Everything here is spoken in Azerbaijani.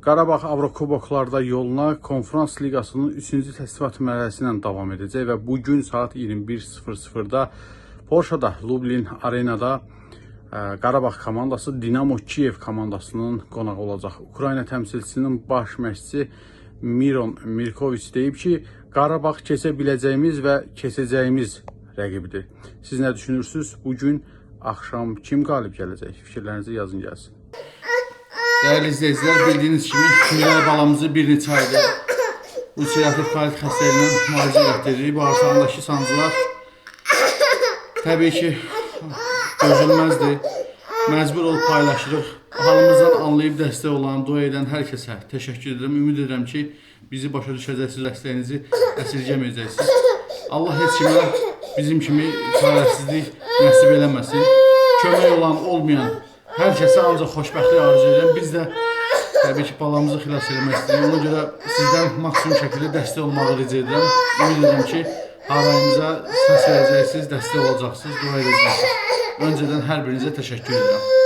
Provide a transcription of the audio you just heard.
Qarabağ Avrokuboklarda yoluna Konfrans Liqasının 3-cü təsnifat mərhələsi ilə davam edəcək və bu gün saat 21:00-da Polşada Lublin Arenada Qarabağ komandası Dinamo Kiyev komandasının qonağı olacaq. Ukrayna təmsilçisinin baş məşqçisi Miron Mirkoviç deyib ki, Qarabağ keçə biləcəyimiz və keçəcəyimiz rəqibidir. Siz nə düşünürsüz? Bu gün axşam kim qalib gələcək? Fikirlərinizi yazın gəlsin. Dəyərli izləyicilər, bildiyiniz kimi Miray balamızı bir neçə aydır ulserativ kolit xəstəliyindən müalicə elətdiririk. Bağırsağındakı sancılar təbii ki dözülməzdir. Məcbur olub paylaşırıq. Halımızdan anlayıb dəstək olan, dua edən hər kəsə təşəkkür edirəm. Ümid edirəm ki, bizi başa düşəcəksiniz, dəstəyinizi əsirgəməyəcəksiniz. Allah heç kimə bizim kimi çarəsizlik nəsib eləməsin. Kömək olan, olmayan hər kəsə ancaq xoşbəxtlik arzu edirəm. Biz də təbii ki, balamızı xilas eləmək istəyirik. Ona görə sizdən maksimum şəkildə dəstək olmağı rica edirəm. Ümid edirəm ki, harayımıza səs verəcəksiniz, dəstək olacaqsınız, dua edəcəksiniz. Öncədən hər birinizə təşəkkür edirəm.